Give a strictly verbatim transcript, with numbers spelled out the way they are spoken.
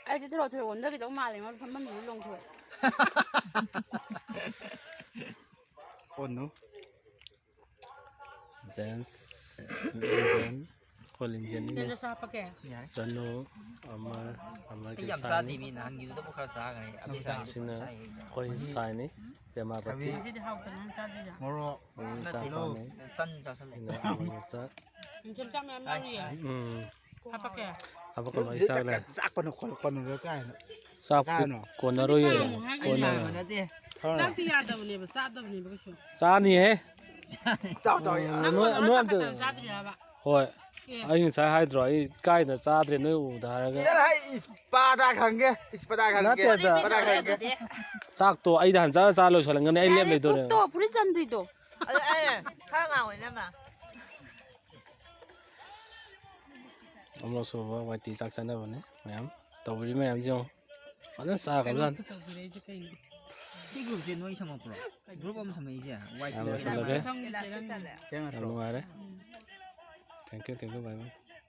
Ai, jitro thro wanda ki tong mali mar phamman dulu long thro. Oh no. James, Colin James, Sanu, Amar, Amar Kisani, Sina Koi Saini, Demapati, Moro, Sapani, Ina Amar Sa, Hmm. Apa ko mai sa le? Sak kono kono kono ro kai no. Sak kono ro ye. Kono. Sak ti ya da ne ba, sa da ne ba ko. Sa ni he. Chao chao ya. No no am to. Hoi. Ai ni sa hai dro ai kai da sa dre no u da ga. Chal hai ispada khange, ispada khange. Ispada khange. Sak to ai dan sa sa lo sa le ngan ai lem le do. To puri chan dui do. Kha ma wai na ma. Omo sobo waiti chak chana bani mayam. Tobri mayam jong. Adan sa ka jan. Ti group je noi sama pro. Group am sama ija. Waiti. Amo sa lage. Amo are. Thank you, thank you, bye bye.